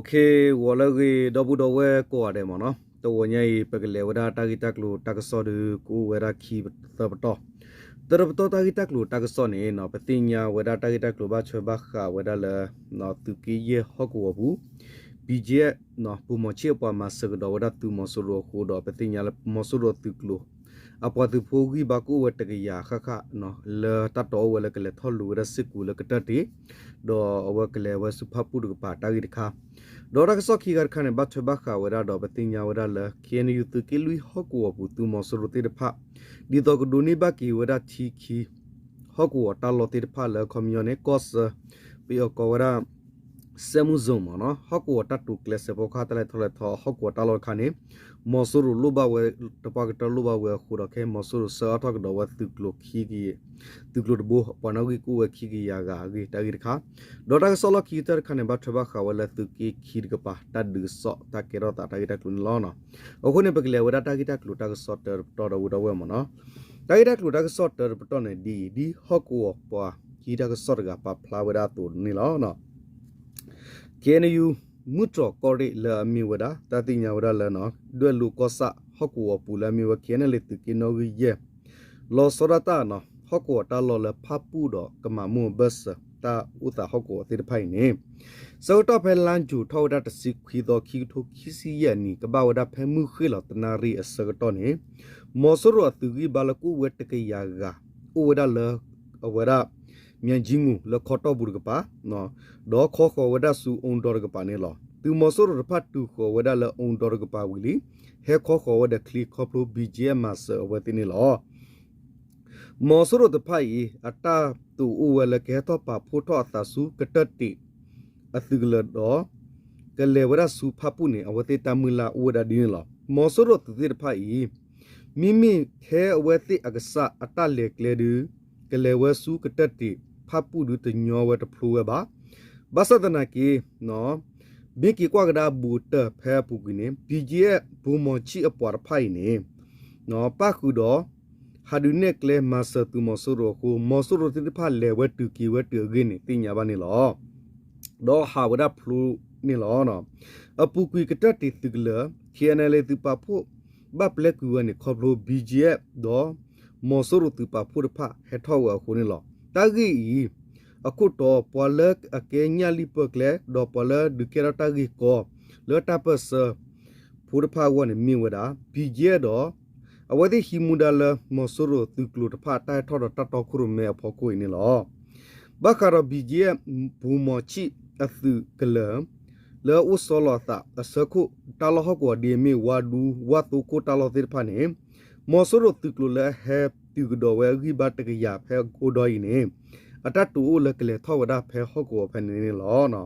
ဂီၤလၢအဂ့ၤ ဒီပုၢ်ဒီဝဲၢ်ကိးဂၤဒဲးမ့ၢ်နီၤ, တဂီၤညါအံၤ ပကလဲၤဝဲဒၣ်တၢ်ဂ့ၢ်တၢ်ကျိၤတၢ်ကစီၣ်ဒီး ကအိၣ်ဝဲဒၣ်ခံသၢပတီၢ်, သၢပတီၢ်တၢ်ဂ့ၢ်တၢ်ကျိၤတၢ်ကစီၣ်န့ၣ် ပသ့ၣ်ညါဝဲဒၣ်တၢ်ဂ့ၢ်တၢ်ကျိၤဘၣ်ထွဲဘၣ်ဃးဝဲဒၣ်လၢ သုးက့ယဲၢ်ဟီၣ်ကဝီၤပူၤ ဘံၣ်ကၠ့ ဗိုလ်မှူးချစ်အပှၤမၤစၢၤကဒီးဝဲဒၣ်သုးမီၤစိရိၤအဃိဒီး ပသ့ၣ်ညါလၢမီၤစိရိၤသုးကျိၤ အပှၤသုးဖိဂံၢ်ဘါကအိၣ်ဝဲတကယၤဃၣ်ဃၣ် လၢတၢ်တီအိၣ်ဝဲလၢကလဲၤထီၣ်လူၤဝဲဒၣ်စ့ၢ်ကီးလၢကတၢၢ်တ့ၢ်, ဒီးအဝဲကလဲၤဝဲဆူဖၣ်ပူၣ်တကပၤတၢ်ဂ့ၢ်တခါ, ဒီးတၢ်ကစီၣ်ခံခါတခါန့ၣ် ဘၣ်ထွဲဘၣ်ဃးဝဲဒၣ်ဒီး ပသ့ၣ်ညါဝဲဒၣ်လၢ ခ့ၣ်အဲၣ်ယူၣ် သုးက့လွံၢ်ဟီၣ်ကဝီၤပူၤ သုးမီၤစိရိၤသ့ၣ်တဖၣ် ဒ်သိးကဒိးန့ၢ်ဘၣ်က့ၤဝဲဒၣ်ထံခံ ဟီၣ်ကဝီၤတၢ်လီၢ်သ့ၣ်တဖၣ်လၢခီပညီန့ၣ် ကီၢ်ဆၢ ပယီၤကိးဝဲဒၣ် စဲမူၣ်စိၤမ့ၢ်နီၤ ဟီၣ်ကဝီၤတၢ်တိာ်ကျဲၤစဲးဖီကဟၣ်တၢ်လဲၤထီၣ်လဲၤထီဟီၣ်ကဝီၤတၢ်လီၢ်တခါန့ၣ် မီၤစိရိၤလိၣ်ဘၣ်ဝဲ တပှၢ်ကတၢၢ်လိၣ်ဘၣ်ဝဲအဃိဒီး ခဲအံၤမီၤစိရိၤဆှၢအါထီၣ်ကဒီးဝဲသုးကျိၤခံက သုးကျိၤတဘိ ပှၤနီၣ်ဂံၢ်ကအိၣ်ဝဲခံကယၤဂၤအဂ့ၢ်တၢ်ဂ့ၢ်တခါ, ဒီးတၢ်ကစီၣ်လီၢ်ခံကတၢၢ်တခါန့ၣ် ဘၣ်ထွဲဘၣ်ဃးဝဲလၢသုးက့ခံတကပၤ တၢ်ဒုးကစီၣ်တၢ်ကဲထီၣ်သးတၢ်ဂ့ၢ်တၢ်ကျိၤန့ၣ်လီၤ. အဃိန့ၣ် ပကလဲၤဝဲဒၣ်တၢ်ဂ့ၢ်တၢ်ကျိၤတၢ်ကစီၣ်တၢတပတီၢ်ဒီပုၢ်ဒီဝဲၢ်မ့ၢ်နီၤ, တၢ်ဂ့ၢ်တၢ်ကျိၤတၢ်ကစီၣ်တၢတပတီၢ်န့ၣ် ဒ်အံၤ ဒ်ဟီၣ်ကဝီၤပှၤဟံးတၢ်ကစီၣ်တဂၤပာ်ဖျါဝဲဒၣ်အသိးန့ၣ်လီၤ. ခ့ၣ်အဲၣ်ယူၣ် မုၢ်တြီၤကီၢ်ရ့ၣ်လၢအမ့ၢ်ဝဲဒၣ် တၢ်သ့ၣ်ညါဝဲဒၣ်လၢ ဒွဲၣ်လိၤကီၢ်ဆၣ်ဟီၣ်ကဝီၤပူၤလၢအမ့ၢ်ဝဲ ခ့ၣ်အဲၣ်ယူၣ် သုးက့နီၣ်ဂံၢ်ယဲၢ် လီၤဆီဒၣ်တၢ် ဟီၣ်ကဝီၤတၢ်လီၢ်လၢဖၣ်ပူၣ်ဒီးကမၤမိၢ်အဘၢၣ်စၢၤ တၢ်အိၣ်သးဟီၣ်ကဝီၤသ့ၣ်တဖၣ်အံၤန့ၣ် ဆၢကတီၢ်ဖဲလါယူၤထီၣ်ဝဲဒၣ်တဆံခွံသီ ခံကထိခံဆံယဲၢ်နံၣ် ကဘၣ်ဝဲဒၣ်ဖဲမုၢ်ဃ့ၢ်လီၤတနၣ်ရံၣ်အဆၢကတီၢ်န့ၣ် မီၤစိရိၤအသုးဂံၢ်ဘါလၢကအိၣ်ဝဲတကယၤဂၤ အိၣ်ဝဲဒၣ်လၢ အဝဲဒၣ် မၠဲကၠံငူၣ် လၢခီတီၢ်ပူၤတကပၤ ဒီးခီဃီၤဝဲဒၣ်ဆူအူဒီတကပၤန့ၣ်လီၤ. သုးမီၤစိရိၤတဖၣ်တုၤဃီၤဝဲဒၣ်လၢအူဒီတကပၤဝံၤလံ ဟဲခီဃီၤဝဲဒီးချံခီဖျိ ဘံၣ်ကၠ့မၤစၢၤအဝဲသ့ၣ်န့ၣ်လီၤ. မီၤစိရိၤတဖၣ်အံၤ အတၢ်တိာ်အိၣ်ဝဲလၢကဟဲထီၣ်ပာ်ဖှိၣ်ထီၣ်အသးဆူကတၢၢ်တ့ၢ် အသုးကလၢၤဒီး ကလဲၤဝဲဒၣ်ဆူဖၣ်ပူၣ်န့ၣ် အဝဲသ့ၣ်တၢ်မုၢ်လၢ်အိၣ်ဝဲဒၣ်ဒ်န့ၣ်လီၤ. မီၤစိရိၤသုးသ့ၣ်တဖၣ်အံၤ မ့မ့ၢ်ထဲအဝဲသ့ၣ်အကစၢ်အတၢ်လဲၤကျဲဒီး ကလဲၤဝဲဆူကတၢၢ်တ့ၢ်ဖၣ်ပူၣ်ဒီးတညီဝဲတဖျိဝဲဘၣ်. ဘၣ်ဆၣ်သနာ်က့ မ့ၢ်က့ၤကွၢ်ကဒါအဘူးအတၢ်ဖဲအပူၤကွံာ်န့ၣ် ဘံၣ်ကၠ့ ဗိုလ်မှူးချစ်အပှၤတဖၣ်အံၤန့ၣ် ပၣ်ဃုာ်ဒီး ဟးဒုးနဲၣ်ကျဲမၤစၢၤသုးမီၤစိရိၤအဃိ မီၤစိရိၤသ့ၣ်တဖၣ်လဲၤဝဲတုၤက့ၤဝဲတုၤအဂ့ၢ်န့ၣ် သ့ၣ်ညါဘၣ်န့ၣ်လီၤ. ဒီးဟးဝဲဒၣ်ဖျိန့ၣ်လီၤ. အပူၤကွံာ်ကတၢၢ်တ့ၢ်သုးကလၢၤ ခ့ၣ်အဲၣ်ယူၣ် သုးပာ်ဖှိၣ် ဘၣ်ပျဲကွံာ်ဝဲန့ၣ် ခီဖျိ ဘံၣ်ကၠ့ ဒီး မီၤစိရိၤသုးပာ်ဖှိၣ်တဖၣ်ဟဲထီၣ်ဝဲအဃိန့ၣ်လီၤ. တၢ်ဂ့ၢ်အံၤ အခိၣ်တီ ပှၤလၢအကဲညၣ်လံၢ်ပၢၢ်ကျဲ ဒီးပှၤလၢဒုးကဲထီၣ်တၢ်ဂ့ၢ်ကီ လၢတၢ်ပၢၢ်ဆၢ ဖိတဖၣ်အဂီၢ်န့ၣ် မ့ၢ်ဝဲဒၣ် ဘံၣ်ကၠ့ဒီး အဝဲသ့ၣ်ဟံးမူဒါလၢ မီၤစိရိၤသုးကျိၤတဖၣ် တၢ်ဟဲထီၣ်ဒီးတၢ်တီခိၣ်ရိၣ်မဲအဖီခိၣ်အံၤန့ၣ်လီၤ. ဘၣ်ဃးဒီး ဘံၣ်ကၠ့ ဗိုလ်မှူးချစ် အသုးကလၢၤ လၢအအိၣ်ဆီလီၤအသးအဆၢခိၣ် တၢ်လီၢ်ဟီၣ်ကဝီၤဒ်အမ့ၢ် ဝါဒူ ဝၣ်သိခိၣ်တၢ်လီၢ်သ့ၣ်တဖၣ်န့ၣ် မီၤစိရိၤသုးကျိၤလၢအဟဲတုၤကဒီးဝဲအဂံၢ်ဘါတကယၤဖဲအအိၣ်ဒီးအံၤန့ၣ် အတၢ်တိာ်အိၣ်လၢကလဲၤထီၣ်ဝဲဒၣ်ဖဲဟီၣ်ကဝီၤဖဲန့ၣ်န့ၣ်လီၤ.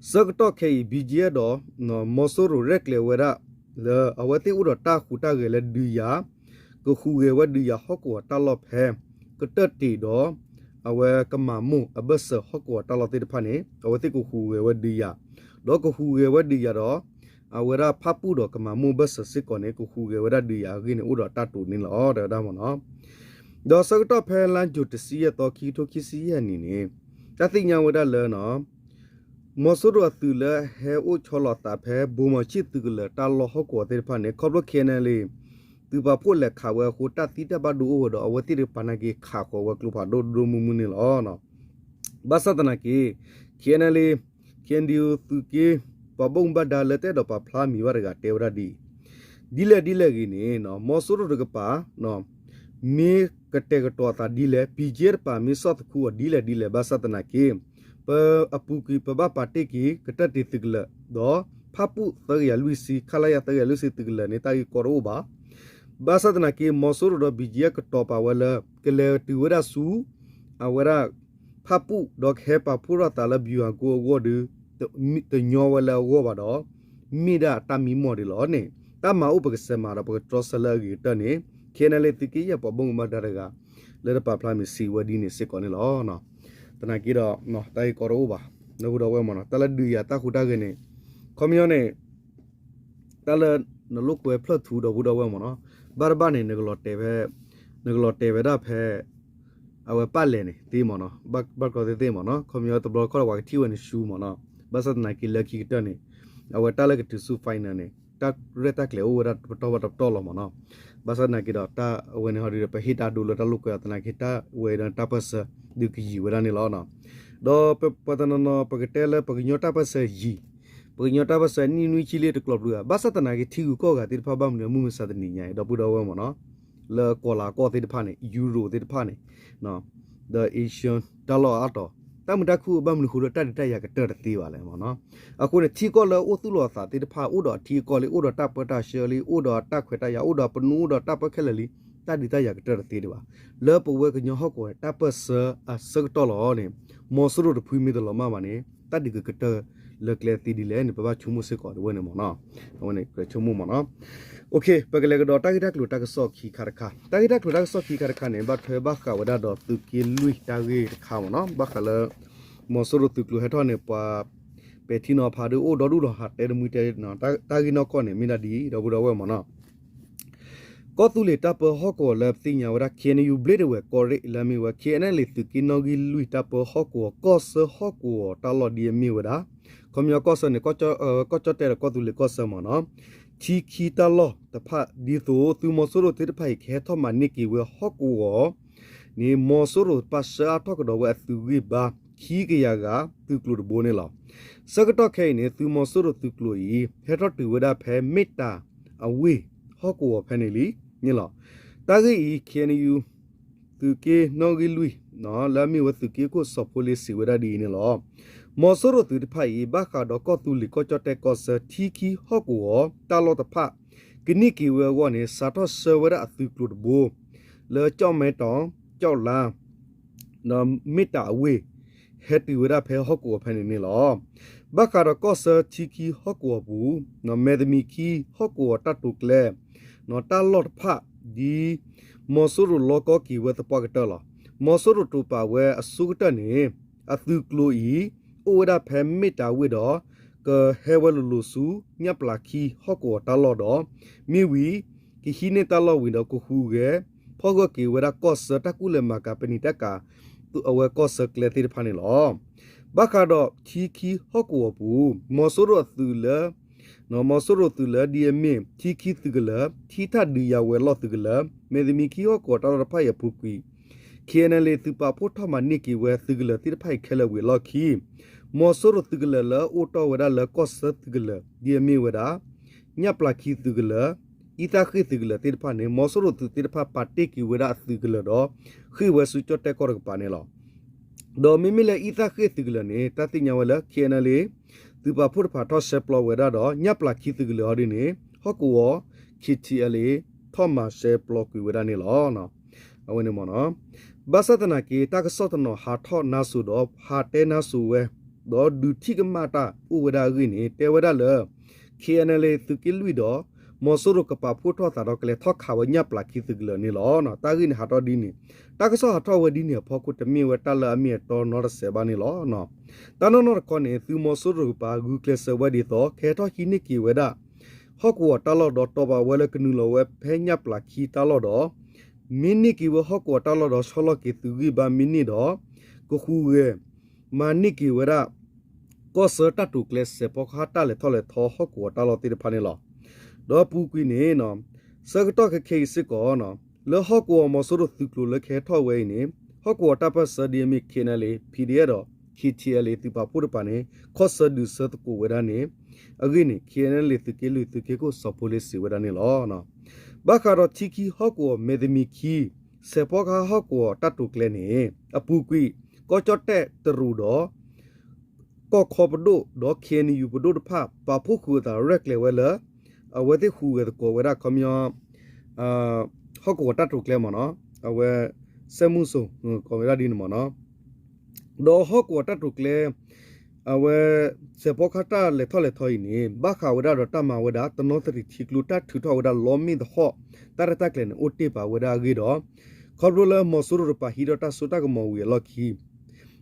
ဆၢကတီၢ်ခဲအံၤ ဘံၣ်ကၠ့ဒီး မီၤစိရိၤရဲၣ်ကျဲၤဝဲဒၣ် လၢအဝဲသ့ၣ်အိၣ်ဒီးတၢ်ဟူးတၢ်ဂဲၤလၢဒုးယၤ ကဟူးဂဲၤဝဲဒုးယၤဟီၣ်ကဝီၤတၢ်လီၢ်ဖဲ ကတၢၢ်တ့ၢ်ဒီး အဝဲကမၤမိၢ်အဘၢၣ်စၢၤဟီၣ်ကဝီၤတၢ်လီၢ်သ့ၣ်တဖၣ်န့ၣ် အဝဲသ့ၣ်ကဟူးဂဲၤဝဲဒုးယၤ ဒီးကဟူးဂဲၤဝဲဒုးယၤဒီး အဝဲဒၣ်ဖၣ်ပူၣ်ဒီးကမၤမိၢ်ဘၢၣ်စၢၤစ့ၢ်ကီးန့ၣ် ကဟူးဂဲၤဝဲဒၣ်ဒုးယၤအဂ့ၢ်န့ၣ် အိၣ်ဒီးတၢ်တိာ်န့ၣ်လီၤ တဲဝဲဒၣ်မ့ၢ်နီၤ. ဒီးဆၢကတီၢ်ဖဲလါယူၤတဆံယဲၢ်သီ ခံကထိခံဆံယဲၢ်နံၣ်န့ၣ် တၢ်သ့ၣ်ညါဝဲဒၣ်လၢ မီၤစိရိၤအသုးလၢဟဲအိၣ်ဆီလီၤအသးဖဲ ဗိုလ်မှူးချစ် သုးကလၢၤတၢ်လီၢ်ဟီၣ်ကဝီၤသ့ၣ်တဖၣ်န့ၣ် ခီဖျိ ခ့ၣ်အဲၣ်ယူၣ် သုးပာ်ဖှိၣ်လဲၤခးဝဲအဃိ တၢ်သံတၢ်ဘၣ်ဒိအိၣ်ဝဲဒီး အဝဲသ့ၣ်တကပၤနာ်က့ ခးဃီၤဝဲကျိဖးဒိၣ်ဒိၣ်မုၢ်မုၢ်န့ၣ်လီၤ. ဘၣ်ဆၣ်သနာ်က့ ခ့ၣ်အဲၣ်ယူၣ် သုးက့ ပှၤဘၣ်မူဘၣ်ဒါလၢတအဲၣ်ဒိးပာ်ဖျါမံၤဘၣ်တဂၤတဲဝဲဒၣ်ဒ်အံၤ, ဒ်လဲၣ်ဒ်လဲၣ်ဂ့ၤန့ၣ် မီၤစိရိၤတကပၤ မ့ၢ်ကတဲာ်ကတီၤအသးဒ်လဲၣ်, ဘံၣ်ကၠ့တကပၤမ့ၢ်ဆီၣ်သခူအီၤဒ်လဲၣ်ဒ်လဲၣ် ဘၣ်ဆၣ်သနာ်က့ ပအပူၤကွံာ်ပဘၣ်ပာ်တ့ၢ်က့ၤ ကတၢၢ်တ့ၢ်သုးကလၢၤ ဒီးဖၣ်ပူၣ်သၢကယၤလွံၢ်ဆံ ခလရ သၢကယၤလွံၢ်ဆံသုးကလၢၤန့ၣ် တၢ်ဂ့ၢ်ကီတအိၣ်ဘၣ်. ဘၣ်ဆၣ်သနာ်က့ မီၤစိရိၤဒီးဘံၣ်ကၠ့ကတီၤပာ်ဝဲလၢ ကလဲၤတုၤဝဲဒၣ်ဆူ အဝဲဒၣ် ဖၣ်ပူၣ်ဒီးကဟဲပာ်ဖှိၣ်ထီၣ်သးလၢ ဗျူဟာကုန်း အဂီၢ်ဒီး တညီဝဲလၢအဂီၢ်ဘၣ်ဒီး မ့ၢ်ဒၣ်တၢ်မံမီၢ်ဒ်လီၤန့ၣ် တၢ်မၤအိၣ်ပကစဲးမၤဒီး ပကတြီဆၢလၢအဂ့ၤကတၢၢ်န့ၣ် ခ့ၣ်အဲၣ်ယူၣ် သုးက့ယဲၢ်ပှၤဘၣ်မူဘၣ်ဒါတဂၤ လၢတပာ်ဖျါမံၤစံးဝဲဒ်န့ၣ်စ့ၢ်ကီးန့ၣ်လီၤ. သနာ်က့ဒီး တၢ်ဂ့ၢ်ကီတအိၣ်ဘၣ် ဒီပုၢ်ဒီဝဲၢ်မ့ၢ်နီၤ တၢ်လၢဒုးယၤတၢ်ဟူးတၢ်ဂဲၤန့ၣ် ခီပညီန့ၣ် တၢ်လၢ နလိာ်ကွဲဖျၢၣ်ထူ ဒီပုၢ်ဒီဝဲၢ်မ့ၢ်နီၤ ဘၣ်တဘၣ်န့ၣ် နကလီၤတဲာ်ဖဲ နကလီၤတဲာ်ဝဲဒၣ်ဖဲ အဝဲပၣ်လဲၣ်န့ၣ်သ့မ့ၢ်နီၤ ဘၣ်ကီသ့သ့မ့ၢ်နီၤ ခီပညီတဘျီခီၣ်ဒီးပှၤကထံၣ်ဝဲန့ၣ်ဆူမ့ၢ်နီၤ ဘၣ်ဆၣ်သနာ်က့လၢခံကတၢၢ်န့ၣ် အဝဲတၢ်လၢကတုၤဆူ final န့ၣ် တၢ်ရဲၣ်တၢ်ကျဲၤအိၣ်ဝဲဒၣ်တပတီၢ်ဘၣ်တပတီၢ်လီၤမ့ၢ်နီၤ. ဘၣ်ဆၣ်သနာ်က့ဒီး တၢ်အဝဲန့ၣ်ဟီဒုဒီး ပဟ့ၣ်တၢ်ဒိလၢတၢ်လိာ်ကွဲအီၤသနာ်က့ တၢ်ဝဲဒီးတၢ်ပၢၢ်ဆၢ ဒုးကယံာ်ဝဲဒၣ်န့ၣ်လီၤ. ဒီးပှၤတနီၤနီၤ ပကတဲလၢပှၤကညီတၢ်ပၢၢ်ဆၢယံာ်, ပှၤကညီတၢ်ပၢၢ်ဆၢနံၣ်နွံဆံလံတကျိၤပျုၤဧါ, ဘၣ်ဆၣ်သနာ်က့ထံဂုၤကီၢ်ဂၤသ့ၣ်တဖၣ်ဘၣ်မနုၤအမုၢ်မဆါတနံၤညါအံၤ ဒီပုၢ်ဒီဝဲၢ်မ့ၢ်နီၤ, လၢကီၤလၤကီၢ်သ့ၣ်တဖၣ်န့ၣ် Europe သ့ၣ်တဖၣ်န့ၣ် ဒီး Asia တၢ်လီၢ်အါတီၤ တၢ်မုာ်တၢ်ခုၣ်အိၣ်ဘၣ်မနုၤဃိလၢ တၢ်ဒုးတၢ်ယၤကတၢၢ်တသ့ဘၣ်လဲၣ်မ့ၢ်နီၤ. အဃိန့ၣ် ထံကီၢ်လၢအိၣ်သူၣ်လီၤအသးသ့ၣ်တဖၣ် အိၣ်ဒီးအထံအကီၢ်လံ, အိၣ်ဒီးတၢ်ပၢတၢ်ဆှၢလံ, အိၣ်ဒီးတၢ်ခွဲးတၢ်ယာ်, အိၣ်ဒီးပနူ, အိၣ်ဒီးတၢ်ပၢခဲလၢာ်လံ, တၢ်ဒုးတၢ်ယၤကတၢၢ်တသ့ဒံးဘၣ်. လၢပဝဲကညီဟီၣ်ကဝီၤန့ၣ် တၢ်ပၢၢ်ဆၢအဆၢကတီၢ်လီၤန့ၣ် မီၤစိရိၤတဖုမ့ၢ်တလီၤမၢ်ဘၣ်န့ၣ် တၢ်ဒုးကကတၢၢ်လၢကျဲသ့ဒ်လဲၣ်န့ၣ် ပဘၣ်ဆိကမိၣ်စ့ၢ်ကီးဒ်ဝဲန့ၣ်မ့ၢ်နီၤ. အဝဲန့ၣ်ဆိကမိၣ်မ့ၢ်နီၤ. ပကလဲၤကဒီးတၢ်ဂ့ၢ်တၢ်ကျိၤတၢ်ကစီၣ်ခံခါတခါ, တၢ်ဂ့ၢ်တၢ်ကျိၤတၢ်ကစီၣ်ခံခါတခါန့ၣ် ဘၣ်ထွဲဘၣ်ဃးဝဲဒၣ်ဒီးသုးက့လွံၢ်တၢ်ဂ့ၢ်တခါမ့ၢ်နီၤ. ဘၣ်ဃးလၢ မီၤစိရိၤသုးကျိၤဟဲထီၣ်န့ၣ် ပှၤပဲာ်ထံနီၤဖးဒုးအိၣ်ဒီဒူၣ်ဒီး ဟးတဲတမှံတဲ တၢ်ဂ့ၢ်နီၢ်ကီၢ်န့ၣ် မ့ၢ်ဒၣ်ဒ်အံၤ ဒီပုၢ်ဒီဝဲၢ်မ့ၢ်နီၤ. ကီၢ်သူလ့ၤတၢ်ပၢဟီၣ်ကဝီၤလၢပသ့ၣ်ညါဝဲဒၣ် K N U ဘျ့ဒဝဲၢ်ကီၢ်ရ့ၣ်လၢအမ့ၢ်ဝဲ K N L A သုးက့နီၣ်ဂံၢ်လွံၢ်တၢ်ပၢဟီၣ်ကဝီၤ ကီၢ်ဆၢဟီၣ်ကဝီၤတၢ်လီၢ်ဒ်အမ့ၢ်ဝဲဒၣ် ခီပညီကီၢ်ဆၢန့ၣ် ကီၢ်ကၠီၣ်တဲၣ်ဒီးကီၢ်သူလ့ၤကီၢ်ဆၢမ့ၢ်နီၤ, ထံခံတၢ်လီၢ်တဖၣ် ဒ်သိးသုးမီၤစိရိၤသ့ၣ်တဖၣ်အံၤ ကဟဲထီၣ်မၤန့ၢ်က့ၤဝဲဟီၣ်ကဝီၤန့ၣ် မီၤစိရိၤတဖၣ်ဆှၢအါထီၣ်ကဒီးဝဲအသုးဂံၢ်ဘါ ခံကယၤဂၤသုးကျိၤတဘိန့ၣ်လီၤ. ဆၢကတီၢ်ခဲအံၤန့ၣ် သုးမီၤစိရိၤသုးကျိၤအံၤ ဟဲထီၣ်တုၤဝဲဒၣ်ဖဲမ့ၣ်တၢ်အဝ့ၢ်ဟီၣ်ကဝီၤဖဲန့ၣ်လံန့ၣ်လီၤ. တၢ်ဂ့ၢ်အံၤ K N U သုးက့နီၣ်ဂံၢ်လွံၢ် လၢအမ့ၢ်ဝဲသုးက့ခိၣ်စီၤဖိလ့စံးဝဲဒၣ်ဒ်အံၤန့ၣ်လီၤ. မီၤစိရိၤသုးတဖၣ်အံၤ ဘၣ်ဃးဒီးကီၢ်သူလ့ၤကီၢ်ကၠီၣ်တဲၣ်ကီၢ်ဆၢ ထံခံဟီၣ်ကဝီၤတၢ်လီၢ်တဖၣ် ကန့ၢ်က့ၤဝဲအဂီၢ်န့ၣ် စးထီၣ်ဆှၢဝဲဒၣ်အသုးကျိၤတဘိ လၢကၠီၣ်မဲတီၤ ကၠီၣ်လါ ဒီးမ့ၣ်တၢ်အဝ့ၢ် ဟဲတုၤဝဲဒၣ်ဖဲဟီၣ်ကဝီၤဖဲန့ၣ်န့ၣ်လီၤ. ဘၣ်ဃးဒီးကီၢ်ဆၢထံခံဟီၣ်ကဝီၤပူၤ မဲာ်သမံးခံဟီၣ်ကဝီၤတၢ်တိာ်ကျဲ တၢ်လီၢ်တဖၣ် ဒ်မီၤစိရိၤလီကီက့ၤဝဲသပှၢ်ကတၢၢ်လီၤ. မီၤစိရိၤတိာ်ပာ်ဝဲအဆိကတၢၢ်န့ၣ် အသုးကျိၤအံၤ အိၣ်ဝဲဒၣ်ဖဲမ့ၣ်တၢ်ဝ့ၢ်ဒီး ကဟဲဝဲလိၤလိၤဆူ ညၣ်ပျၢ်ခံဟီၣ်ကဝီၤတၢ်လီၢ်ဒီး မ့ၢ်ဝံၤ ကဟံးန့ၢ်တၢ်လီၢ်ဝံၤဒီးကဟူးဂဲၤ ဖီၣ်ဂၢၢ်က့ၤဝဲဒၣ်ကီၢ်ဆၢတၢ်ကူၣ်လဲၤမၤကၤ ပနံာ်တၢ်ကၤ အဝဲကီၢ်ဆၢကျဲသ့ၣ်တဖၣ်န့ၣ်လီၤ. ဘၣ်ဃးဒီးထံခံဟီၣ်ကဝီၤပူၤ မီၤစိရိၤအသုးလၢ မီၤစိရိၤသုးလၢဒ်အမ့ၢ် ထံခံသုးကလၢၤ ထံထၣ်ဒုးယၤဝဲၤလီၢ်သုးကလၢၤ မဲာ်သမံးခံဟီၣ်ကဝီၤတၢ်လီၢ်တဖၣ်အံၤအပူၤကွံာ် K N L A သုးပာ်ဖှိၣ်ထီၣ်မၤန့ၢ်က့ၤဝဲသုးကလၢၤသ့ၣ်တဖၣ်အံၤခဲလၢာ်ဝံၤအလီၢ်ခံ မီၤစိရိၤသုးကလၢၤလၢအအိၣ်တီၢ်ဝဲဒၣ်လၢကီၢ်ဆၢသုးကလၢၤ ဒ်အမ့ၢ်ဝဲဒၣ် ညၣ်ပျၢ်ခံသုးကလၢၤ အံသၣ်ဃ့ၣ်သုးကလၢၤသ့ၣ်တဖၣ်န့ၣ် မီၤစိရိၤသုးသ့ၣ်တဖၣ်ပာ်တ့ၢ်က့ၤဝဲဒၣ်အသုးကလၢၤဒီး ဃ့ၢ်ဝဲဆူကၠီၣ်တဲၣ်ကီၢ်တကပၤန့ၣ်လီၤ. ဒီးမ့မ့ၢ်လၢအံသၣ်ဃ့ၣ်သုးကလၢၤန့ၣ် တၢ်သ့ၣ်ညါဝဲလၢ K N L A သုးပာ်ဖှိၣ်တဖၣ်ထီၣ်ရှဲပျီဝဲဒၣ်ဒီး ညၣ်ပျၢ်ခံသုးကလၢၤဟီဒ်န့ၣ် ဟီၣ်ကဝီၤ K T L A ထီၣ်မၤရှဲပျီကွံာ်ဝဲဒၣ်န့ၣ်လီၤ. အဝဲန့ၣ်မ့ၢ်နီၤ ဘၣ်ဆၣ်သနာ်က့ တၢ်ကစီၣ်တနီၤဟးထီၣ်နါစိၤဒီး ဟးတဲနါစိၤဝဲ ဒီးဒုးထံၣ်ကမၣ်တၢ်အိၣ်ဝဲဒၣ်အဂ့ၢ်န့ၣ် တဲဝဲဒၣ်လၢ K N L A သုးက့လွံၢ်ဒီး မီၤစိရိၤကပာ်ဖှိၣ်ထီၣ်သးဒီးကလဲၤထီၣ်ခးဝဲညၣ်ပျၢ်ခံသုးကလၢၤန့ၣ်လီၤ. တၢ်ဂ့ၢ်န့ၣ်ဟးထီၣ်ဒ်န့ၣ် တၢ်ကစီၣ်ဟးထီၣ်ဝဲဒ်န့ၣ်အဖီခိၣ် တမ့ၢ်ဝဲတၢ်လၢအမ့ၢ်အတီနီတစဲးဘၣ်န့ၣ်လီၤ. တၢ်နီၢ်နီၢ်တခီန့ၣ် သုးမီၤစိရိၤပာ်ဂုာ်ကျဲးစၢးဝဲဒ်သိး ကဟဲထီၣ်ဟံးန့ၢ်က့ၤဝဲဒၣ် ဟီၣ်ကဝီၤတၢ်လီၢ်ဒီး တီၢ်ပာ်ဝဲလၢကနုာ်လီၤဝဲဖဲညၣ်ပျၢ်ခံတၢ်လီၢ်ဒီး မ့ၢ်န့ၢ်က့ၤဝဲဟီၣ်ကဝီၤတၢ်လီၢ်ဒီး ဆီလီၤက့ၤသုးဂံၢ်ဘါမ့ၢ်န့ၢ်ဒီး ကဟူးဂဲၤ မၤန့ၢ်က့ၤဝဲဒၣ် ကီၢ်ဆၢတၢ်တိာ်ကျဲ စဲးဖီကဟၣ်တၢ်လဲၤထီၣ်လဲၤထီဟီၣ်ကဝီၤတၢ်လီၢ်သ့ၣ်တဖၣ်န့ၣ်လီၤ. ဒီးအပူၤကွံာ်န့ၣ် ဆၢကတီၢ်ခဲခဲအံၤစ့ၢ်ကီး လၢဟီၣ်ကဝီၤမီၤစိရိၤသုးကျိၤလၢကဟဲထီၣ်ဝဲအံၤန့ၣ် ဟီၣ်ကဝီၤတၢ်ပၢၢ်ဆၢဒ်အမ့ၢ် K N L A P D F ဒီး K T L A သုးပာ်ဖှိၣ်တဖၣ်န့ၣ် ခီၣ်ဆၢဒုးဆၢသကိးဝဲဒၣ်န့ၣ် အဂ့ၢ်န့ၣ် K N L A သုးက့လွံၢ်သုးက့ခိၣ်စီၤဖိလ့စံးဝဲဒၣ်န့ၣ်လီၤ. ဘၣ်ဃးဒီးထံခံဟီၣ်ကဝီၤမဲာ်သမံးခံ စဲးဖီကဟၣ်ဟီၣ်ကဝီၤတၢ်တိာ်ကျဲန့ၣ် အပူၤကွံာ် ကီၢ်ကၠီၣ်တဲၣ်တရူးဒီး ကီၢ်ခီပဒိၣ်ဒီး K N U ပဒိၣ်တဖၣ် ပာ်ဖှိၣ်ဃုာ်အသးရဲၣ်ကျဲၤဝဲလၢ အဝဲသ့ၣ်ဟူးဂဲၤသကိးဝဲဒၣ်ခီပညီ ဟီၣ်ကဝီၤတၢ်တိာ်ကျဲမ့ၢ်နီၤ အဝဲ စဲးမုၢ်စိၤ ကိးဝဲဒၣ်ဒ်န့ၣ်မ့ၢ်နီၤ ဒီးဟီၣ်ကဝီၤတၢ်တိာ်ကျဲ အဝဲ စဲးဖီကဟၣ်တၢ်လဲၤထီၣ်လဲၤထီအံၤန့ၣ် ဘၣ်ဃးဝဲဒၣ်ဒီးတၢ်မၤဝဲဒၣ် တနီသရံၣ်ထံကျိတၢ်ထုးထီၣ်ဝဲဒၣ်လီမ့ၢ်တဟီၣ် တၢ်ရဲၣ်တၢ်ကျဲၤန့ၣ် အိၣ်တ့ၢ်ပာ်ဝဲဒၣ်အဂ့ၢ်ဒီး ခီဖျိလၢမီၤစိရိၤတပာ်ဟံးထီၣ်တၢ်စိတၢ်ကမီၤဝံၤအလီၢ်ခံ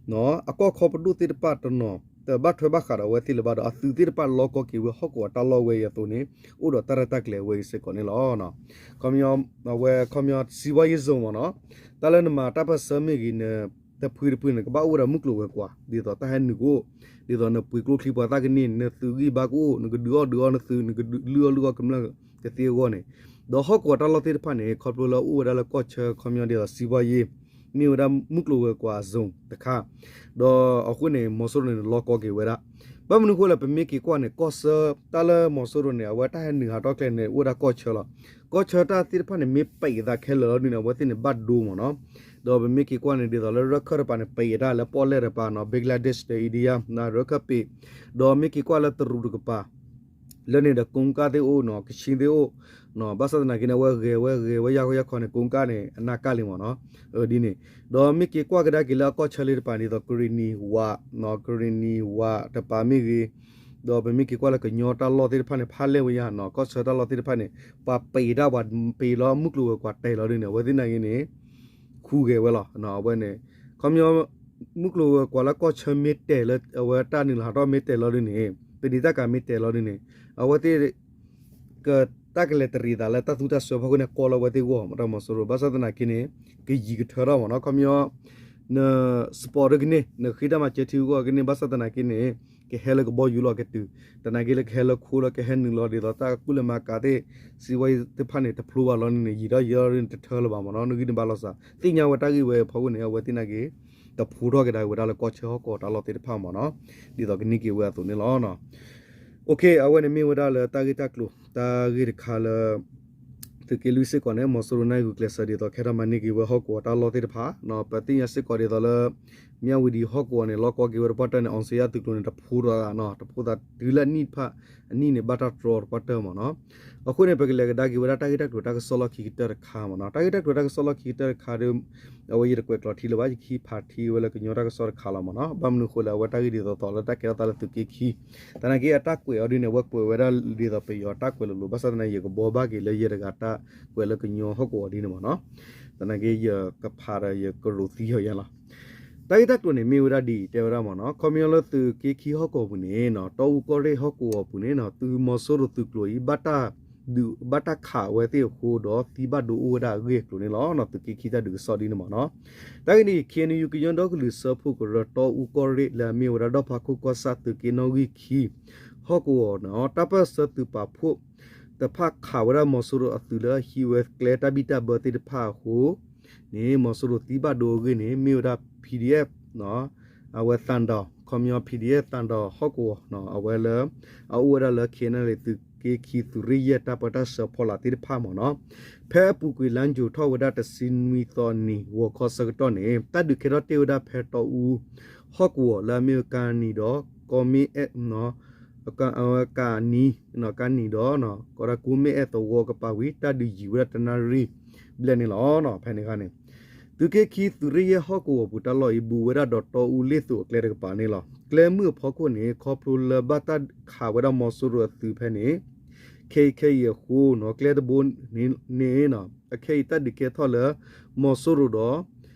အကီၢ်ခီပဒိၣ်သ့ၣ်တဖၣ်တနီၤ တဘၣ်ထွဲဘၣ်ဃးဒီးအဝဲသ့ၣ်လၢၤဘၣ်ဒီး အသုးသ့ၣ်တဖၣ်လီကီက့ၤဝဲဟီၣ်ကဝီၤတၢ်လီၢ်ဝဲအံၤအသိးန့ၣ် အိၣ်ဒီးတၢ်ရဲၣ်တၢ်ကျဲၤဝဲအံၤစ့ၢ်ကီးန့ၣ်လီၤ. ခီပညီ အဝဲခီပညီ စံးဝါယ့ၣ်စိၤမ့ၢ်နီၤ တၢ်လၢနမၤတၢ်ပၢၢ်ဆၢမ့ၢ်ဂ့ၤ န တဖုတဖုန့ၣ် ကဘၣ်အိၣ်ဝဲဒၣ်မုၢ်ကျိၤဝဲၤကွာ် ဒ်သိးတၢ်ဟဲနုာ်ကအိၣ်, ဒ်သိးနပှ့ၤကျိချံပှၤသၣ်ကန့ၢ် နသုးဂံၢ်ဘါကအိၣ် နကဒုးအီၣ်ဒုးအီနသုး နကလုၢ်အီၣ်လုၢ်အီကမျၢၢ်ကသ့အဂီၢ်န့ၣ်, ဒီးဟီၣ်ကဝီၤတၢ်လီၢ်သ့ၣ်တဖၣ်န့ၣ် ခီဖျိလၢအိၣ်ဝဲဒၣ်လၢကီၢ်ဆၢ ခီပညီဒ်သိး စံးပှၤယ့ မ့ၢ်ဝဲဒၣ်မုၢ်ကျိၤဝဲၤကွာ်အ zone တခါ, ဒီးအဃိန့ၣ် မီၤစိရိၤန့ၣ် လီၤကီက့ၤဝဲဒၣ်. ဘၣ်မနုၤအဃိလဲၣ် ပမ့ၢ်က့ၤကွၢ်န့ၣ် ကီၢ်ဆၢ တၢ်လၢမီၤစိရိၤန့ၣ် အဝဲတၢ်ဟဲနုာ်ဟးထီၣ်ကျဲန့ၣ် အိၣ်ဝဲဒၣ်ကီၢ်ဆၢလီၤ. ကီၢ်ဆၢတၢ်သ့ၣ်တဖၣ်န့ၣ် မ့ၢ်ပံးအသးခဲလၢာ်လီၤဒုန့ၣ် အဝဲသ့ၣ်န့ၣ်ဘၣ်ဒိမ့ၢ်နီၤ. ဒီးပမ့ၢ်က့ၤကွၢ်န့ၣ် ဒ်သိးလၢရၢၢ်ခၢၣ်တပၤန့ၣ် ပံးအတၢ်လၢပီၣ်လဲၣ်တပၤနီၤ Bangladesh ဒီး India ရၢၢ်ခၢၣ်ပံး, ဒီးမ့ၢ်က့ၤကွၢ်လၢတရူးတကပၤ လၢန့ၣ်ဒီး ကိကၣ်သ့ၣ်အိၣ်နီၤ ကဆံသ့ၣ်အိၣ်, ဘၣ်ဆၣ်သနာ်က့န့ၣ် အဝဲဂဲၤဝဲဂဲၤဝဲယၢ်ဃီယၢ်ခီန့ၣ် ကိကၣ်န့ၣ် အနၢ်ကၣ်လံမ့ၢ်နီၤ, ဒ်န့ၣ်, ဒီးမ့ၢ်က့ၤကွၢ်ကဒါက့ၤလၢအကီၢ်ဆၢလၢတပၤ ဒ်သိး ကရ့ၣ်နံၤဝး, ကရ့ၣ်နံၤဝးတပၤမ့ၢ်ဂ့ၤ, ဒီးပမ့ၢ်က့ၤကွၢ်လၢကညီတၢ်လီၢ်သ့ၣ်တဖၣ်န့ၣ် ဖးလဲၢ်ဝဲယါနီၤ ကီၢ်ဆၢတၢ်လီၢ်သ့ၣ်တဖၣ်န့ၣ် ပှၤပံးတၢ်ပှၤပံးလီၤမုၢ်ကျိၤဝဲၤကွာ်တဲာ်လီၤဒ်န့ၣ် အဝဲသ့ၣ်နာ်က့န့ၣ် ခူဂဲၤဝဲလီၤ. အဝဲန့ၣ် ခီပညီ မုၢ်ကျိၤဝဲၤကွာ်လၢကီၢ်ဆၢမ့ၢ်တဲာ်လၢ အဝဲတၢ်နုာ်လီၤဟးထီၣ်မ့ၢ်တဲာ်လီၤဒ်န့ၣ် ပဒံးတၢ်ကၤမ့ၢ်တဲာ်လီၤဒ်န့ၣ် အဝဲသ့ၣ် က တၢ်ကလဲၤတရံးသးလၢတၢ်သူတၢ်စွဲဖီခိၣ်န့ၣ် ကီလၢအဝဲသ့ၣ်ဂီၢ် မ့ၢ်တၢ်မီၤစိရိၤ ဘၣ်ဆၣ်သနာ်က့န့ၣ် ကယံၤကထၢထီၣ်မ့ၢ်နီၤ ခီပညီ န support ကန့ၢ် နဃ့တၢ်မၤစၢၤထံဂီၢ်ကန့ၢ် ဘၣ်ဆၣ်သနာ်က့န့ၣ် ကဟဲလၢကဘီယူၤလီၤကတုၤ သနာ်က့လၢကဟဲလၢခိလီၤ ကဟဲနုာ်လီၤဒ်သိးတၢ်ကူၣ်လဲၤမၤကၤသ့ၣ် စံးဝဲသ့ၣ်တဖၣ်န့ၣ် တဖျိဘၣ်လီၤန့ၣ် ယံာ်ထီၣ်ယံာ်ထီၣ်န့ၣ် တထၢလၢၤဘၣ်မ့ၢ်နီၤ နဂံၢ်နဘါလီၤစၢ် သ့ၣ်ညါဝဲတၢ်ဂ့ၢ်ဝဲအဖီခိၣ်န့ၣ် အဝဲသ့ၣ်နာ်က့ တဖှိထီၣ်ကဒါဝဲဒၣ်လၢကီၢ်ဆၢဟီၣ်ကဝီၤတၢ်လီၢ်သ့ၣ်တဖၣ်မ့ၢ်နီၤ ဒ်သိးကန့ၢ်က့ၤဝဲအသိးန့ၣ်လီၤ. အဝဲန့ၣ်မ့ၢ်ဝဲဒၣ်လၢတၢ်ဂ့ၢ်တၢ်ကျိၤ တၢ်ဂ့ၢ်တခါလၢ သုးက့လွံၢ်စ့ၢ်ကီးန့ၣ် မီၤစိရိၤန့ၣ်ဂုာ်ကျဲးစၢးဒ်သိး ခဲထီၣ်မၤန့ၢ်က့ၤဝဲဟီၣ်ကဝီၤတၢ်လီၢ်သ့ၣ်တဖၣ် ပသ့ၣ်ညါစ့ၢ်ကီးဒ်သိးလၢ မၠၣ်ဝတံၤဟီၣ်ကဝီၤန့ၣ် လီၢ်ကီက့ၤဝဲတပှၢ်တၢၢ်န့ၣ် အောင်ဇေယျသုးကျိၤန့ၣ် တဖှိထီၣ်နီၤ တဖှိသးတုၤလၢအနံၣ်တဖၣ် အနံၣ်န့ၣ် ဘၣ်တၢ်တြီတပှၢ်တၢၢ်မ့ၢ်နီၤ. အဃိန့ၣ် ပကလဲၤကဒါက့ၤဝဲဒၣ်တၢ်ဂ့ၢ်တၢ်ကျိၤတၢ်ကစီၣ်လီၢ်ခံကတၢၢ်တခါမ့ၢ်နီၤ တၢ်ဂ့ၢ်တၢ်ကျိၤတၢ်ကစီၣ်လီၢ်ခံကတၢၢ်တခါဒီး အဝဲယတကွဲးကျိးထံလၢၤဘၣ် ယကဟံးဖးထံဝဲလၢကညီတၢ်ကစီၣ်တခါလီၤမ့ၢ်နီၤ ဘၣ်မနုၤအဃိလၢအဝဲတၢ်ဂ့ၢ်ဒ်သိးသိးလၢတၢ်ကဲထီၣ်သးလၢသုးက့ခံ သနာ်က့အတၢ်ကွဲးအီၤဒ်န့ၣ် အဝဲကွဲးဝဲဒၣ်ဒ်သိးပယီၤတၢ်ကွဲးလိၤလိၤ ဘၣ်ဆၣ်သနာ်က့ ယကဘှီဘၣ်က့ၤလၢယဲတဂၤတၢ်ကွဲးလၢကညီဟီၣ်ကဝီၤဒ်န့ၣ်မ့ၢ်နီၤ သနာ်က့ယကဖးဒီးယကရိးသံအီၤယဲလီၤ. တၢ်ဂ့ၢ်တၢ်ကျိၤန့ၣ် မ့ၢ်ဝဲဒၣ်ဒ်အံၤ တဲဝဲဒၣ်မ့ၢ်နီၤ ခီပညီလၢသုးက့ခံဟီၣ်ကဝီၤပူၤန့ၣ် တီအူကီၢ်ရ့ၣ်ဟီၣ်ကဝီၤပူၤန့ၣ် သုးမီၤစိရိၤသုးကျိၤအံၤ ဘၣ်တၢ်ဒုး ဘၣ်တၢ်ခးဝဲသ့ၣ်အဃိဒီး သံဘၣ်ဒိအိၣ်ဝဲဒၣ်အဂ့ၢ်အကျိၤန့ၣ်လီၤ. သုးက့ခံတၢ်ဒုးကစီၣ်ဒ်န့ၣ်မ့ၢ်နီၤ တၢ်ဂ့ၢ်န့ၣ် ခ့ၣ်အဲၣ်ယူၣ် ကညီဒီကလုာ်စၢဖှိၣ်ကရၢ တီအူကီၢ်ရ့ၣ် လၢအမ့ၢ်ဝဲဒၣ်ဒီၣ်ဖးခိၣ်ကီၢ်ဆၣ်သုးက့နီၣ်ဂံၢ်ခံ ဟီၣ်ကဝီၤန့ၣ် တၢ်ပၢၢ်ဆၢသုးပာ်ဖှိၣ်တဖၣ် ခးဝဲဒၣ်မီၤစိရိၤအသုးလၢအဟံးဝဲကျဲတၢ်ဘံၣ်တၢ်ဘၢသ့ၣ်တဖၣ်အဃိန့ၣ် မီၤစိရိၤသံဘၣ်ဒိအဂ့ၢ်န့ၣ် မ့ၢ်ဝဲဒၣ် PDF အဝဲသးဒီး ခီပညီ PDF သးဒီးဟီၣ်ကဝီၤ အဝဲလၢ အအိၣ်ဝဲဒၣ်လၢ ခ့ၣ်အဲၣ်ယူၣ် သုးက့ခံသုးရ့ၣ်ယဲၢ် တၢ်ပၢတၢ်ဆၢဖီလာ်သ့ၣ်တဖၣ်မ့ၢ်နီၤ, ဖဲအပူၤကွံာ်လါယူၤထီၣ်ဝဲဒၣ်တဆံနွံသီနံၤ ဂီၤခီဆၢကတီၢ်န့ၣ် တၢ်ဒုးကဲထီၣ်တ့ၢ်ဝဲဒၣ်ဖဲတီအူဟီၣ်ကဝီၤလၢအမ့ၢ်ဝဲကါနံၤဒီး ကီၢ်မ့ၣ်အဲၣ် ကါနံၤ ကါနံၤဒီး ကီၢ်ဒၣ်ကူမ့ၣ်အဲၣ်သဝီကပၤဝံၤ တၢ်ဒုးယံာ်ဝဲဒၣ်တနၣ်ရံၣ်ဘျဲၣ်န့ၣ်လီၤ. ဖဲန့ၣ်အခါန့ၣ် သုးက့ခံသုးရ့ၣ်ယဲၢ်ဟီၣ်ကဝီၤပူၤတၢ်လီၢ်အံၤ ဘူးဝဲဒၣ်ဒီးတီအူလ့ၣ်သိးအကျဲတကပၤန့ၣ်လီၤ. ကျဲမုၢ်အဖီခိၣ်န့ၣ် ခီဖျိလၢဘၣ်တၢ်ခးဝဲဒၣ်မီၤစိရိၤအသုးဖဲန့ၣ် ခဲအံၤခဲအံၤအဃိ ကျဲတဘိန့ၣ် အခဲအံၤတၢ်ဒုးကဲထီၣ်လၢ မီၤစိရိၤဒီး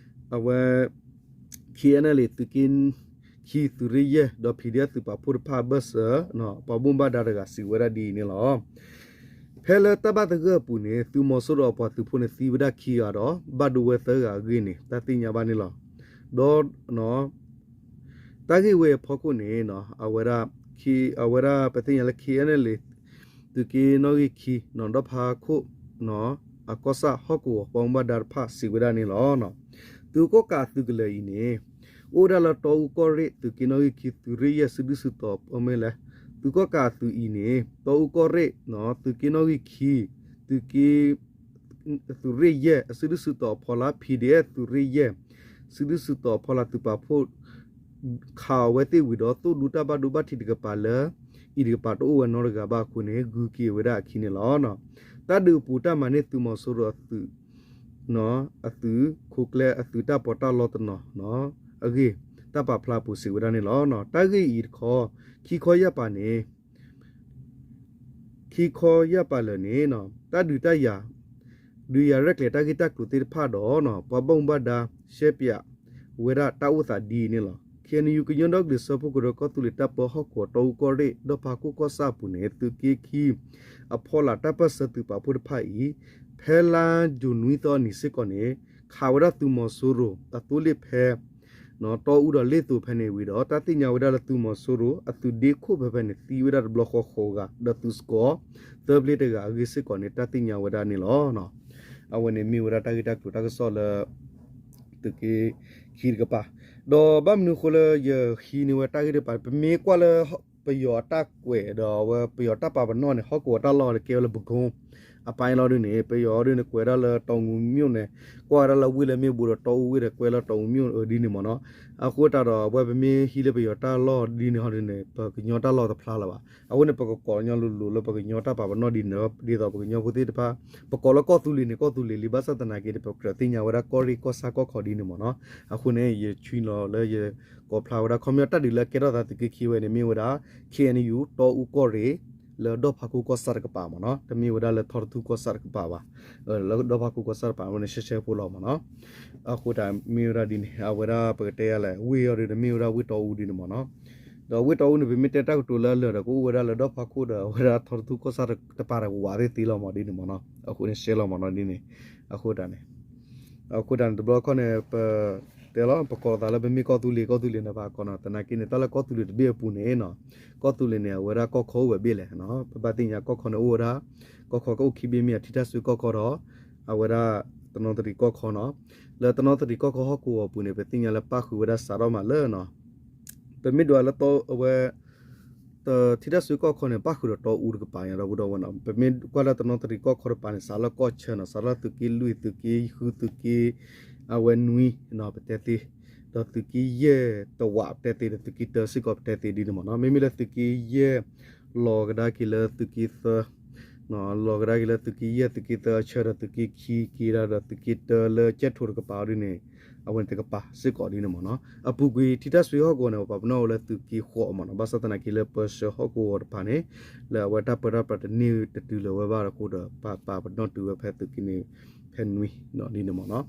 အဝဲ ခ့ၣ်အဲၣ်ယူၣ် သုးက့ခံသုးရ့ၣ်ယဲၢ် ဒီး PDF သုးပာ်ဖှိၣ်တဖၣ်အဘၢၣ်စၢၤ ပှၤဘၣ်မူဘၣ်ဒါတဂၤစံးဝဲဒၣ်ဒ်အံၤန့ၣ်လီၤ. ဖဲလၢတၢ်ဘၣ်သဂၢၢ်အပူၤန့ၣ် သုးမီၤစိရိၤအပှၤသုးဖိန့ၣ်သံဝဲဒၣ်ခံဂၤဒီး ဘၣ်ဒိဝဲသၢဂၤအဂ့ၢ်န့ၣ် တၢ်သ့ၣ်ညါဘၣ်န့ၣ်လီၤ. ဒီး တၢ်ဂ့ၢ်ဝဲအဖီခိၣ်န့ၣ် အဝဲဒၣ် အဝဲဒၣ်ပသ့ၣ်ညါလၢ ခ့ၣ်အဲၣ်ယူၣ် သုးက့နီၣ်ဂံၢ်ခံ ဒီၣ်ဖးခိၣ် အကီၢ်ဆၣ်ဟီၣ်ကဝီၤပှၤဘၣ်မူဘၣ်ဒါတဖၣ်စံးဝဲဒၣ်န့ၣ်လီၤ. သုးကီၣ်ကးအသုးကလၢၤအံၤန့ၣ် အိၣ်ဝဲဒၣ်လၢတီအူကီၢ်ရ့ၣ် သုးက့နီၣ်ဂံၢ်ခံ သုးရ့ၣ်ယဲၢ် စုဒုၣ်စုတီၤ မ့ၢ်လဲၣ် သုးကီၣ်ကးအသုးအံၤန့ၣ် တီအူကီၢ်ရ့ၣ် သုးက့နီၣ်ဂံၢ်ခံ သုးက့ သုးရ့ၣ်ယဲၢ် အစုဒုၣ်စုတီၤအဖီလာ် PDF သုးရ့ၣ်ယဲၢ် စုဒုၣ်စုတီၤအဖီလာ်သုးပာ်ဖှိၣ် ခးအဝဲသ့ၣ်ဝံၤဒီး သိၣ်ဒူတၢ်ဘၣ်ဒိဘၣ်ထံးတကပၤလၢ အံၤတကပၤတအိၣ်ဝဲနီတဂၤဘၣ်အဃိန့ၣ် ဂုၤက့ၤဝဲဒၣ်အခံန့ၣ်လီၤ. တၢ်ဒုးအပူၤတၢ်မၤန့ၢ်သုးမီၤစိရိၤအသုး အသုးခိၣ်ကျဲအသုးတၢ်ပီးတၢ်လီတနီၤ အဂ့ၢ် တၢ်ပာ်ဖျါအပူၤစံးဝဲဒၣ်န့ၣ်လီၤ. တၢ်ဂ့ၢ်အံၤတခီ ခံခီယၢ်ပၤန့ၣ် ခံခီယၢ်ပၤလၢာ်န့ၣ် တၢ်ဒုးတၢ်ယၤ ဒုးယၤရဲၣ်ကျဲၤတၢ်ဂ့ၢ်တၢ်ကျိၤသ့ၣ်တဖၣ်ဒီး ပှၤဘၣ်မူဘၣ်ဒါ ရှဲပၠးဝဲဒၣ်တၢ်အိၣ်သးဒ်အံၤန့ၣ်လီၤ. ခ့ၣ်အဲၣ်ယူၣ် ကညီဒီကလုာ်စၢဖှိၣ်ကရၢ ကီၢ်သူလ့ၤတၢ်ပၢဟီၣ်ကဝီၤ တီအူကီၢ်ရ့ၣ် ဒီၣ်ဖးခိၣ်ကီၢ်ဆၣ်အပူၤန့ၣ် သုးက့ခံ အဖီလာ်တၢ်ပၢၢ်ဆၢသုးပာ်ဖှိၣ်တဖၣ်အံၤ ဖဲလါယူၤနွံသီအနံၤစ့ၢ်ကီးန့ၣ် ခးဝဲဒၣ်သုးမီၤစိရိၤအသိလ့ၣ်ဖဲ တီအူဒီးလ့ၣ်သိၤဖဲန့ၣ်ဝံၤဒီး တၢ်သ့ၣ်ညါဝဲဒၣ်လၢသုးမီၤစိရိၤ အသုးဒ့ခိၣ်ဖဲဖဲန့ၣ် သံဝဲဒၣ်တဘျီဃီဃိးဂၤ ဒီးသုးစကီၤ သၢဘျ့တဂၤအဂ့ၢ်စ့ၢ်ကီးန့ၣ် တၢ်သ့ၣ်ညါဝဲဒၣ်န့ၣ်လီၤ. အဝဲန့ၣ်မ့ၢ်ဝဲဒၣ်တၢ်ဂ့ၢ်တၢ်ကျိၤတၢ်ကစီၣ်လၢ သုးက့ခံတကပၤ, ဒီးဘၣ်မနုၤအဃိလၢယဟံးန့ၢ်ဝဲတၢ်ဂ့ၢ်တကပၤ ပမ့ၢ်ကွၢ်လၢ ပယီၤအတၢ်ကွဲးဒီးအဝဲပယီၤတၢ်ပာ်ပနီၣ်န့ၣ် ဟီၣ်ကဝီၤတၢ်လီၢ်န့ၣ် ကဲဝဲလၢပကိ အပၢ်လီၤဒ်န့ၣ် ပယီၤဒ်န့ၣ် ကွဲးဒၣ်လၢတီမူၤမိၣ်န့ၣ် ကွၢ်ဝဲဒၣ်လၢဝ့ၢ်လၢမ့ၢ်ဘူးဒီးတီအူဝ့ၢ်ဒီး ကွဲးလၢတီမူၤမိၣ်ဒ်န့ၣ်မ့ၢ်နီၤ. အဃိသတးဒီး အဝဲပမ့ၢ်ဟံးလၢပယီၤတၢ်လီၢ်ဒ်န့ၣ်ဟီဒ်န့ၣ် ပကညီတၢ်လီၢ်တဖျါလၢၤဘၣ်. အဃိန့ၣ် ပကကိးညီလိၤလိၤလၢပကညီတၢ်ပာ်ပနီၣ်ဒ်န့ၣ် ဒ်သိးပကညီဖိသ့ၣ်တဖၣ် ပကိးလၢကီၢ်သူလ့ၤန့ၣ် ကီၢ်သူလ့ၤလံ ဘၣ်ဆၣ်သနာ်က့ဒီး ပကြၢးသ့ၣ်ညါဝဲဒၣ်ကီၢ်ရ့ၣ်ကီၢ်ဆၣ်ကီၢ်ခီဒ်န့ၣ်မ့ၢ်နီၤ. အဃိန့ၣ် ယဆွံလီၤလၢယကိးဖျါဝဲဒၣ် ခီပညီတၢ်ဒုးလၢကဲထီၣ်သးသုးက့ခံဝဲန့ၣ် မ့ၢ်ဝဲဒၣ် K N U တီအူကီၢ်ရ့ၣ် လၢဒီၣ်ဖးခိၣ်ကီၢ်ဆၣ်တကပၤမ့ၢ်နီၤ. တမ့ၢ်ဝဲဒၣ်လၢထီတထူၣ်ကီၢ်ဆၣ်တကပၤဘၣ်. လၢဒီၣ်ဖးခိၣ်ကီၢ်ဆၣ်တကပၤဝဲန့ၣ် ရှဲရှဲဖိလီၤမ့ၢ်နီၤ. အဃိတၢ်မ့ၢ်ဝဲဒၣ်ဒ်န့ၣ် အဝဲဒၣ်ပကတဲယၤလဲၣ် ဝ့ၢ်အီၤဒ်န့ၣ် မ့ၢ်ဝဲဒၣ်ဝ့ၢ်တီအူဒ်န့ၣ်မ့ၢ်နီၤ. ဒီးဝ့ၢ်တီအူန့ၣ် ပမ့ၢ်တဲတၢ်ကတိၤလၢအလၢာ်ဒီး ကအိၣ်ဝဲဒၣ်လၢဒီၣ်ဖးခိၣ်ဒီး အဝဲဒၣ်ထီတထူၣ်ကီၢ်ဆၣ်တပၤဒီး ဝးသ့ၣ်သ့လီၤမ့ၢ်ဒ်န့ၣ်မ့ၢ်နီၤ. အဃိန့ၣ်ရှဲလီၤမ့ၢ်နီၤဒ်န့ၣ်. အဃိတၢ်န့ၣ် အဃိတၢ်န့ၣ် တဘျီခီန့ၣ် ပတဲလီၤ ပကိးသးလၢပမ့ၢ်ကီၢ်သူလ့ၤ ကီၢ်သူလ့ၤန့ၣ် ပကိးနီၤ သနာ်က့န့ၣ် တၢ်လၢကီၢ်သူလ့ၤတဘ့ၣ်အပူၤန့ၣ်နီၤ ကီၢ်သူလ့ၤန့ၣ် အဝဲဒၣ်ကီၢ်ခီအိၣ်ဝဲဘ့ၣ်လဲၣ်. ပဘၣ်သ့ၣ်ညါကီၢ်ခီန့ၣ်အိၣ်ဝဲဒၣ် ကီၢ်ခီကအိၣ်ခံဘ့ၣ်မ့ၢ် ထံတၢ်စွ့ကီၢ်ခီဒီး အဝဲဒၣ်တနီသရံၣ်ကီၢ်ခီနီၤ. လၢတနီသရံၣ်ကီၢ်ခီဟီၣ်ကဝီၤအပူၤန့ၣ် ပသ့ၣ်ညါလၢပၣ်ဃုာ်ဝဲဒၣ်စးထီၣ်မးလၢနီၤ ပမ့ၢ်ဒွးလၢအဝဲ ထံတၢ်စွ့ကီၢ်ခီန့ၣ် ပၣ်ဃုာ်ဒီးတီအူတကပၤညါဒီပုၢ်ဒီဝဲၢ်နီၤ. ပမ့ၢ်ကွၢ်လၢတနီသရံၣ်ကီၢ်ခီတပၤန့ၣ် စးလၢကီၢ်ဆၢနီၤ စးလၢသုးက့လွံၢ် သုးက့ဃု သုးက့ အဝဲနွံနီၤ ပတဲသ့ ဒီးသုးက့ယဲၢ်တဝးပတဲသ့ဒီး သုးက့တၢစ့ၢ်ကီးပတဲသ့ဒ်န့ၣ်မ့ၢ်နီၤ. မ့မ့ၢ်လၢသုးက့ယဲၢ် လီၤကဒါက့ၤလၢသုးက့သၢ လီၤကဒါက့ၤလၢသုးက့ယဲၢ် သုးက့သၢအဆၢဒီး သုးက့ခံက့ၤဒၣ်ဒီး သုးက့တၢလၢကၠဲၣ်ထိၣ်တကပၤဒ်န့ၣ် အဝဲန့ၣ်တကပၤစ့ၢ်ကီးဒ်န့ၣ်မ့ၢ်နီၤ. အပူၤကွံာ်ထံတၢ်စွ့ဟီၣ်ကဝီၤန့ၣ် ပပာ်ပနီၣ်ဝဲလၢသုးက့ဃိးမ့ၢ်နီၤ. ဘၣ်ဆၣ်သနာ်က့လၢပၢဆှၢဟီၣ်ကဝီၤတဖၣ်န့ၣ် လၢအဝဲတၢ်ပၢတၢ်ပြးတန့ၢ်တတုၤလၢၤဝဲဘၣ်အဃိဒီး ပပာ်ပနီၣ်တုၤဝဲဖဲသုးက့န့ၣ် ဖဲနွံနီၤဒ်န့ၣ်မ့ၢ်နီၤ.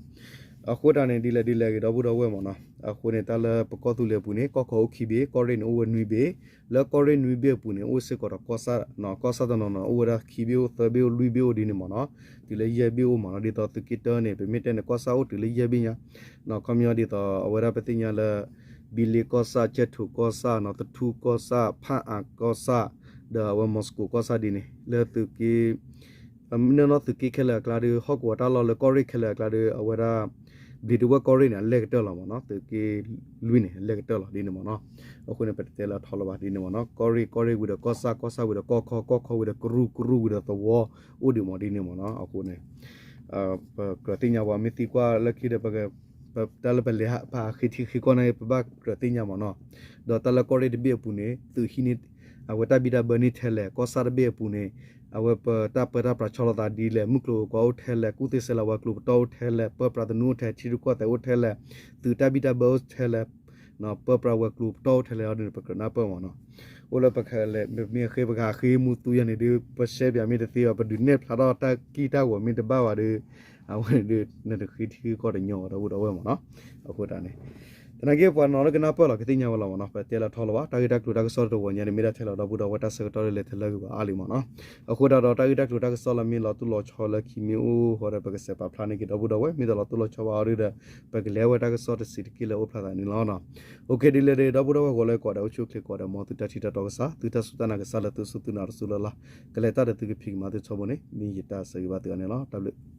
အဃိတၢ်န့ၣ် ဒ်လဲၣ်ဒ်လဲၣ်ဂ့ၤဒီပုၢ်ဒီဝဲၢ်မ့ၢ်နီၤ. အဃိန့ၣ် တၢ်လၢပကီၢ်သူလ့ၤအပူၤန့ၣ် ကီၢ်ခီအိၣ်ခံဘ့ၣ် ကီၢ်ရ့ၣ်န့ၣ်အိၣ်ဝဲနွံဘ့ၣ် လၢကီၢ်ရ့ၣ်နွံဘ့ၣ်အပူၤန့ၣ် အိၣ်စ့ၢ်ကီးဒီးကီၢ်ဆၣ် ကီၢ်ဆၣ်တနီၤနီၤ အိၣ်ဝဲဒၣ်ခံဘ့ၣ်အိၣ်သၢဘ့ၣ်အိၣ်လွံၢ်ဘ့ၣ်အိၣ်ဒ်န့ၣ်မ့ၢ်နီၤ. တုၤလၢယဲၢ်ဘ့ၣ်အိၣ်မ့ၢ်နီၤ. ဒ်သိးသုးက့တၢန့ၣ် ပမ့ၢ်တဲန့ၣ် ကီၢ်ဆၣ်အိၣ်တုၤလၢယဲၢ်ဘ့ၣ်ညါ ခီပညီဒ်သိးအဝဲဒၣ်ပသ့ၣ်ညါလၢ ဘံလ့ကီၢ်ဆၣ် ကၠဲၣ်ထိၣ်ကီၢ်ဆၣ်နီၤ သထူကီၢ်ဆၣ် ဖၣ်အၣ်ကီၢ်ဆၣ် ဒီးအဝဲမီၤစကိၤကီၢ်ဆၣ်ဒ်န့ၣ် လၢသုးက့ မ့ၢ်နီၢ်နီၢ်သုးက့ခဲလၢာ်အကျါဒီး ဟီၣ်ကဝီၤတၢ်လီၢ်လၢကီၢ်ရ့ၣ်ခဲလၢာ်အကျါဒီး အဝဲဒၣ် ဘျံးတဝဲၢ်ကီၢ်ရ့ၣ်န့ၣ် အလဲၢ်ကတၢၢ်လီၤမ့ၢ်နီၤ. သုးက့လွံၢ်န့ၣ် အလဲၢ်ကတၢၢ်လီၤဒ်န့ၣ်မ့ၢ်နီၤ. အဃိန့ၣ် ပတတဲလၢအထီလၢၤဘၣ်ဒ်န့ၣ်မ့ၢ်နီၤ. ကီၢ်ရ့ၣ် ကီၢ်ရ့ၣ်ဝံၤဒီးကီၢ်ဆၣ် ကီၢ်ဆၣ်ဝံၤဒီးကီၢ်ခီ ကီၢ်ခီဝံၤဒီးကရူၢ် ကရူၢ်ဝံၤဒီးသဝီ အိၣ်ဒံးမ့ၢ်ဒ်န့ၣ်မ့ၢ်နီၤ. အဃိန့ၣ် ပကြၢးသ့ၣ်ညါဝဲ မ့ၢ်သံကွၢ်လၢခံဒီး ပ တၢ်လၢပလဲၤဟးဖးဃ့ထံဃ့ကီၢ်န့ၣ် ပဘၣ်ကြၢးသ့ၣ်ညါမ့ၢ်နီၤ. ဒီးတၢ်လၢကီၢ်ရ့ၣ်တဘ့ၣ်အပူၤန့ၣ် သုးဟံးန့ၢ် အဝဲတၢ်ဘံၣ်တၢ်ဘၢန့ၢ်ထဲလဲၣ်, ကီၢ်ဆၣ်တဘ့ၣ်အပူၤန့ၣ် အဝဲပတၢ်ပၢတၢ်ပြးဆီလီၤသးဒ်လဲၣ်, မုၢ်ကျိၤဝဲၤကွာ်အိၣ်ထဲလဲၣ်, ကူၣ်သ့ဆဲးလၤဝဲၤကျိၤပတီၢ်အိၣ်ထဲလဲၣ်, ပၢပြးသနူအိၣ်ထဲ, ထံရူၢ်ကီၢ်သဲးအိၣ်ထဲလဲၣ်, သုးတၢ်ဘံၣ်တၢ်ဘၢအိၣ်ထဲလဲၣ်, ပၢပြးဝဲၤကျိၤပတီၢ်အိၣ်ထဲလဲၣ်အီၤဒ်န့ၣ် ပကြၢးနၢ်ပၢၢ်မ့ၢ်နီၤ. အိၣ်လၢပခဲလၢာ် မ့ၢ်ဃ့ပကဟးဃ့မူသူယၤန့ၣ်ဒုး ပရှဲပၠးမ့ၢ်တသ့ဘၣ်, ပဒုးနဲၣ်ဖျါထီၣ်တၢ်ကံၢ်တၢ်ဂီၤမ့ၢ်တဘၣ်ဘၣ်ဒီး အဝဲန့ၣ်ဒုး နတဃ့ထံဃ့ကီၢ်တညီဘၣ် ဒီပုၢ်ဒီဝဲၢ်မ့ၢ်နီၤ. အဃိတၢ်န့ၣ် သနာ်က့ပှၤနီၤလၢကနၢ်ပၢၢ်လီၤ ကသ့ၣ်ညါဝဲလီၤမ့ၢ်နီၤ. ပတဲလၢထီလီၤဘၣ်, တၢ်ဂ့ၢ်တၢ်ကျိၤတၢ်ကစီၣ်တဝီၤညါန့ၣ် မ့ၢ်ဒၣ်ထဲလီၤ ဒီပုၢ်ဒီဝဲၢ် တၢ်ဆၢကတီၢ်လၢလဲၤထဲလၢဂ့ၤဘၣ်အါလံမ့ၢ်နီၤ. အဃိတၢ်ဒီး တၢ်ဂ့ၢ်တၢ်ကျိၤတၢ်ကစီၣ်လၢမ့ၢ်လီၤတိၢ်လီၤဆီလၢခံမ့ၢ်အိၣ်ဃီဒီး ပကစဲးပာ်ဖျါန့ၢ်က့ၤ ဒီပုၢ်ဒီဝဲၢ်, မ့ၢ်တလီၤတိၢ်လီၤဆီဘၣ်အီၤဒုးဒီး ပကလဲၤဝဲတၢ်ကစီၣ်တစဲးတက့ၢ်လၢအိၣ်ဖျါသးန့ၣ်လီၤ. အိၣ်ခ့ဒ်လဲၣ်ဒ် ဒီပုၢ်ဒီဝဲၢ် ဂီၤလၢကိးဂၤဒဲး အိၣ်ဆူၣ်အိၣ်ချ့ကိးဂၤဒဲး မ်သုတၢ်ထံၣ်တၢ်တီကစၢ်, သုတၢ်စူၢ်တၢ်နာ်ကစၢ်လၢသုစိသုနၤတစိလၢ်လၢ်, ကလဲၤတၢ်ဒီးသုကဖံးကမၤသုထီဘိန့ၣ် မ့ၢ်ယတၢ်ဆၢဂ့ၤဘၣ်သုဂၤန့ၣ်လီၤ. တၢ်ဘျုး